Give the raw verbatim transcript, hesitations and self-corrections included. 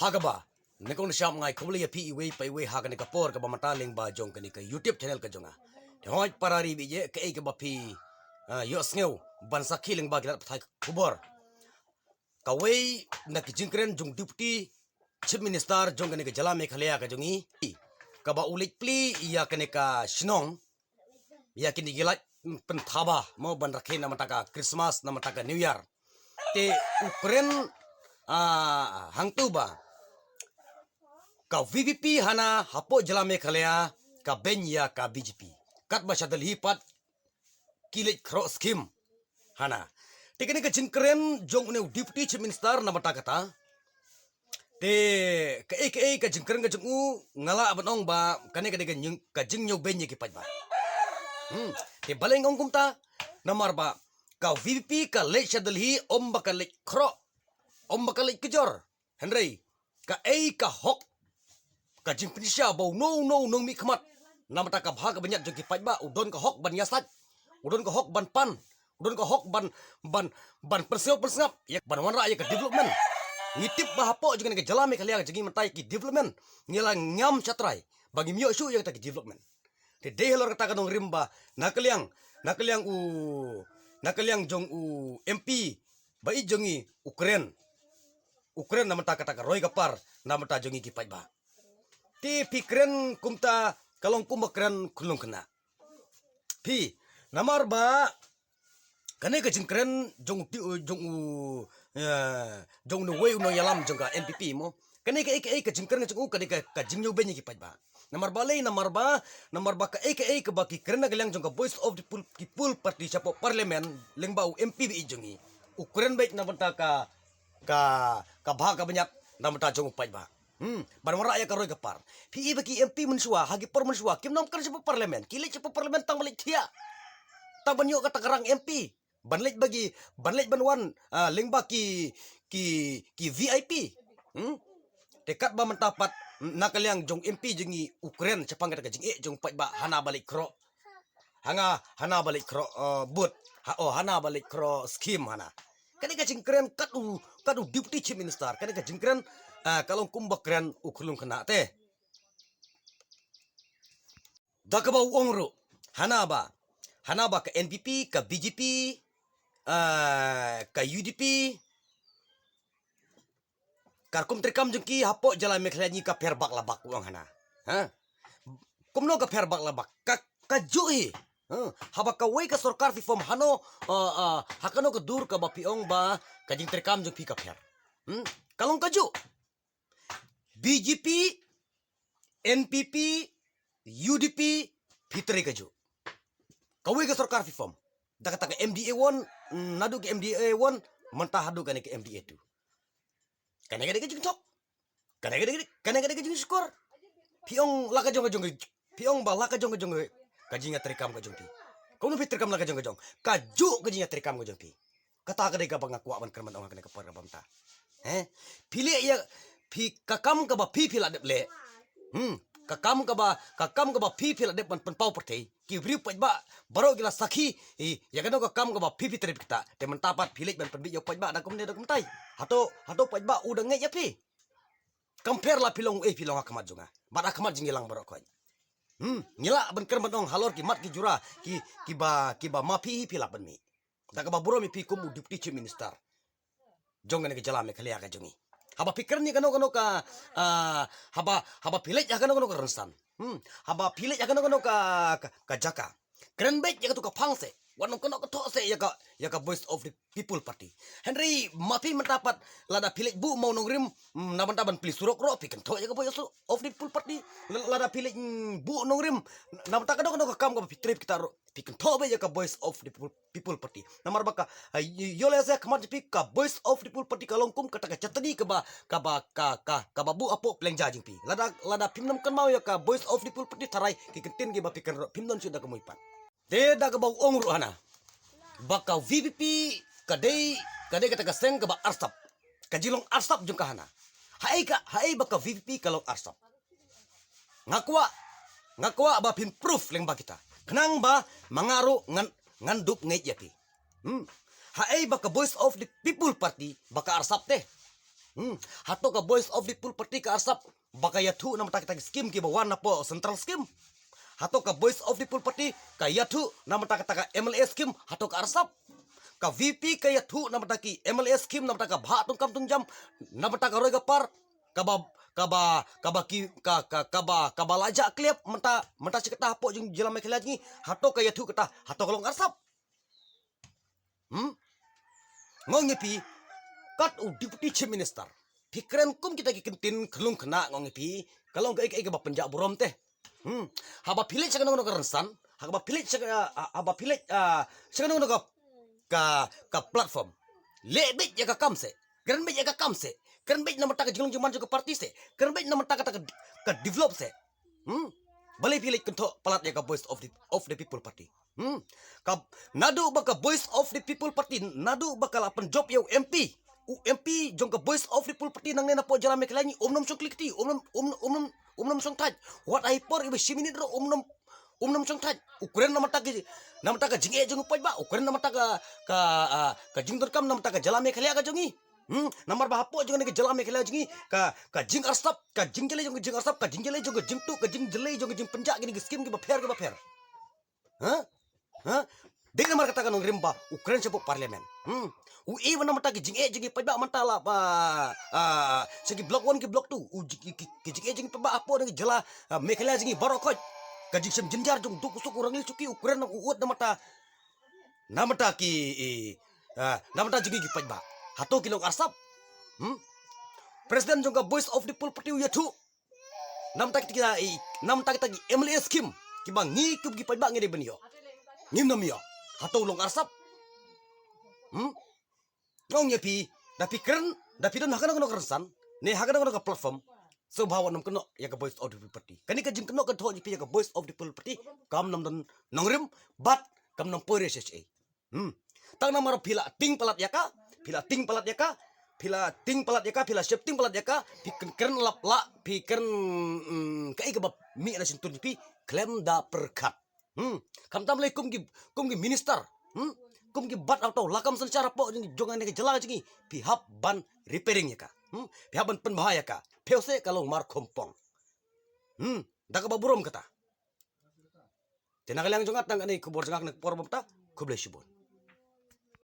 Ha kaba nyngkong nyngshap nga ai khublei ïa phi iwei pa iwei ha kane ka por kaba mynta lyngba jong kane ka YouTube channel ka jong nga. Te hooid para ri baieit, kaei kaba phi, ah, ïohsngew ban sakhi lyngba ki lad pathai khubor, kawei na ki jingkren jong Deputy Chief Minister jong kane ka jylla Meghalaya ka jong ngi, kaba u leit plie ïa kane ka shnong, ïa kine ki lad pynthaba mo ban rakhe na bynta ka Christmas, na bynta ka New Year. Te u kren, ah, hangto ba ka VPP hana hapoh jylla Meghalaya ka beiñ ïa ka BJP. Katba sha Delhi pat ki leit khroh skim hana. Te kane ka jingkren jong une u Deputy Chief Minister na bynta kata, te kaei kaei ka jingkren ka jong u, nga lah ban ong ba kane ka dei ka jing, ka jingñiewbeiñ ïa ki paidbah. Hmm. Te balei nga ong kumta? Namar ba ka VPP ka leit sha Delhi ym ba ka leit khroh, ym ba ka leit kjor. Hynrei kaei ka hok, ka jingpynshisha ba uno uno u nongmihkhmat na bynta ka bha ka bniat jong ki paidbah u don ka hok ban ïasaid, u don ka hok ban pan, u don ka hok ban, ban, ban pynsngap, pynsngap ïa, ban wanrah ïa ka development. Ngi tip ba hapoh jong kane ka jylla Meghalaya ka jong ngi mynta ïa ki development ngi la ngam shatrai ba ngim ïoh shuh ïa kata ki development. Te dei halor kata ka nongrim ba na ka liang, na ka liang u, na ka liang jong u MP ba ïeit jong ngi u kren, u kren na bynta kata ka roi ka par na bynta jong ngi ki paidbah. Te phi kren kumta ka long kumba kren khunlung khynnah. Phi, namar ba kane ka jingkren jong u, jong u, eh, jong u wei u nongïalam jong ka NPP mo. Kane kaei kaei ka jingkren jong u kane ka, ka jingñiewbeiñ ïa ki paidbah. Namar balei, namar ba, namar ba kaei kaei kaba ki kren na ka liang jong ka Voice of the People, People Party shapoh Parliament lyngba u MP baieit jong ngi, u kren beit na bynta ka, ka, ka bha ka bniat na bynta jong u paidbah. Hmm, ban wanrah ïa ka roi ka par. Phi i ba ki MP mynshuwa, ha ki por mynshuwa kim nang kren shapoh Parliament, ki leit shapoh Parliament tang ban leit thiah, tang ban ïoh kata ka rang MP, ban leit ba ki, ban leit ban wan, ah, lyngba ki, ki, ki VIP. Hmm? Te katba mynta pat na ka liang jong MP jong ngi u kren shaphang kata ka jingeh jong u paidbah hana ba leit khroh. Hana, hana ba leit khroh, eh, booth. Ha, oh, hana ba leit khroh skim hana. Kane ka jingkren kat u, kat u Deputy Chief Minister, kane ka jingkren, eh, ka long kumba kren u khunlung khynnah te. Da kaba u ong ruh, hana ba, hana ba ka NPP, ka BJP, ah, ka UDP, ka rukom treikam jong ki hapoh jylla Meghalaya ngi ka pher bak la bak, u ong hana. Ha? Kumno ka pher bak la bak? Ka, kajuh hi. Ha? Haba kawei ka sorkar phi form hano, ah, ah, ha kano ka dur kaba phi ong ba ka jingtreikam jong phi ka pher? Hmm? Ka long kajuh. BJP, NPP, UDP, phi trei kajuh. Kawei ka sorkar phi form. Da kata ka MDA one, mm, naduh ka MDA one mynta haduh kane ka MDA two. Kane ka dei ka jingthok. Kane ka dei, kane ka dei ka jingshukor. Phi ong la ka jong ka jong ka, phi ong ba la ka jong ka jong ka, ka jingïatreikam ka jong phi. Kumno phi treikam la ka jong ka jong? Kajuh ka jingïatreikam ka jong phi. Kata ka dei kaba nga kwah ban kren ban ong ha kane ka por kaba mynta. He? Phi leh ïa, phi ka kam kaba phi phi la dep leh. Hmm, ka kam kaba, ka kam kaba phi phi la dep ban pynpaw pyrthei. Ki briew paidbah baroh ki la sakhi, i, ïa kano ka kam kaba phi phi trei phi kata. Te mynta pat phi leit ban pynbit ïa u paidbah da kumne da kumtai. Hato, hato paidbah u da ngeit ïa phi? Kam pher la phi long, eh, phi long ha khmat jong nga bad ha khmat jong ngi lang baroh khoit. Hmm, ngi lah ban kren ban ong halor ki mat ki jura, ki, kiba, kiba ma phi hi phi lah ban mih. Da kaba burom ïa phi kum u Deputy Chief Minister jong kane ka jylla Meghalaya ka jong ngi. Haba phi kren ïa kano kano ka, ah, haba, haba phi leit ïa kano kano ka rynsan. Hmm, haba phi leit ïa kano kano ka, ka, ka jaka, kren beit ïa kato ka phang seh. Wat nang kynnoh kynthoh seh ïa ka, ïa ka Voice of the People Party. Hynrei ma phi mynta pat lada phi leit buh mawnongrim, mm, na bynta ban plie surok ruh phi kynthoh ïa ka Voice of the People Party. L-, lada phi leit, mm, buh nongrim na bynta kano kano ka kam kaba phi trei phi kata ruh phi kynthoh beit ïa ka Voice of the People, People Party. Namar ba ka, ah, ï-, ïoh lehse ha khmat jong phi ka Voice of the People Party ka long kum kata ka chatni kaba, kaba, ka, ka, kaba buh hapoh pynlynja jong phi. Lada, lada phim nang kynmaw ïa ka Voice of the People Party tharai ki kyntien kiba phi kren ruh phim don shuh da ka mui pat. Te da kaba u ong ruh hana ba ka VPP ka dei, ka dei kata ka seng kaba arsap. Ka jinglong arsap jong ka hana. Haei ka, haei ba ka VPP ka long arsap? Nga kwah, nga kwah ba phin proof lyngba kita. Khnang ba ma nga ruh ngan, ngan dup ngeit ïa phi. Hmm. Haei ba ka Voice of the People Party ba ka arsap te? Hmm. Hato ka Voice of the People Party ka arsap ba ka ïathuh namar ta kita ki skim kiba wan napoh central skim? Hato ka Voice of the People Party ka ïathuh namar ta kita ka M L A skim? Hato ka arsap? Ka V P ka ïathuh namar ta ki M L A skim, namar ta ka bha tungkam tungjam, namar ta ka roi ka par, kaba kaba kaba ki ka ka kaba kaba la jah kliap mynta mynta shi katta hapoh jong jylla Meghalaya jong ngi? Hato ka ïathuh kata? Hato ka long arsap? Hmm? Nga ong ïa phi, kat u Deputy Chief Minister, phi kren kum kita ki ktien khyllung khynnah, nga ong ïa phi, ka long kaei kaei kaba pynjah burom te. Hmm. Haba phi leit sha kano kano ka rynsan, haba phi leit sha ka, haba phi leit, ah, sha kano kano ka, ka, ka platform, leh beit ïa ka kam seh, kren beit ïa ka kam seh, kren beit namar ta ka jinglong jingman jong ka party seh, kren beit namar ta ka, ta ka, ka develop seh. Hmm. Balei phi leit kynthoh palat ïa ka Voice of the, of the People Party? Hmm. Ka, naduh ba ka Voice of the People Party, naduh ba ka la pynjop ïa u M P, u M P jong ka Voice of the People Party nangne napoh jylla Meghalaya ngi, um nym shong kli kti, um nym, um nym, um nym, um nym shong thait. Wat ai por iba shi minit ruh um nym, um nym shong thait. U kren namar ta ki, namar ta ka jingeh jong u paidbah, u kren namar ta ka, ka, ah, ka jingdonkam, namar ta ka jylla Meghalaya ka jong ngi. Hmm, namar ba hapoh jong kane ka jylla Meghalaya jong ngi, ka, ka jingarsap, ka jingjlei jong ka jingarsap, ka jingjlei jong ka jingtuh, ka jingjlei jong ka jingpynjah kine ki skim kiba pher kiba pher. Ha? Ha? Dei namar kata ka nongrim ba u kren shapoh parliament. Hmm. U ïa namar ta ki jingeh jong ki paidbah mynta la ba, ah, sha ki block one ki block two. U ji-, ki, ki, ki jingeh jong ki paidbah hapoh jong ka jylla, ah, Meghalaya jong ngi baroh khoit. Ka jingshem jynjar jong u duk u suk u rangli suki u kren u ud namar ta, namar ta ki, eh, ah, namar ta jong ki paidbah. Hato ki long arsap? Hmm? President jong ka Voice of the People Party u ïathuh namar ta kita, eh, namar ta kita ki M L A skim kiba ngi kum ki paidbah ngi dei ban ïoh, ngim nym ïoh. Hato u long arsap? Hmm? Nga ong ïa phi, da phi kren, da phi don ha kano kano ka rynsan, ne ha kano kano ka platform, sngewbha wat nym kynnoh ïa ka Voice of the People Party. Kane ka jingkynnoh kynthoh jong phi ïa ka Voice of the People Party kam nym don nongrim bad kam nym poi riewshisha. Hmm. Tang namar phi la tieng palat ïa ka, phi la tieng palat ïa ka, phi la tieng palat ïa ka, phi la sheptieng palat ïa ka, phi kren, kren lap la, phi kren, mm, kaei kaba mih na shyntur jong phi, khlem da pyrkhat. Hmm. Khamtam lei kum ki, kum ki minister. Hmm. Kum ki bat auto, la kam synshar hapoh jong, jong kane ka jylla jong ngi, phi hap ban repairing ïa ka. Hmm. Phi hap ban pynbha ïa ka. Phi seh ka long mar khongpong. Hmm. Da kaba burom kata. Te na ka liang jong nga tang kane ka khubor jong nga kane ka por ba mynta, khublei shibun.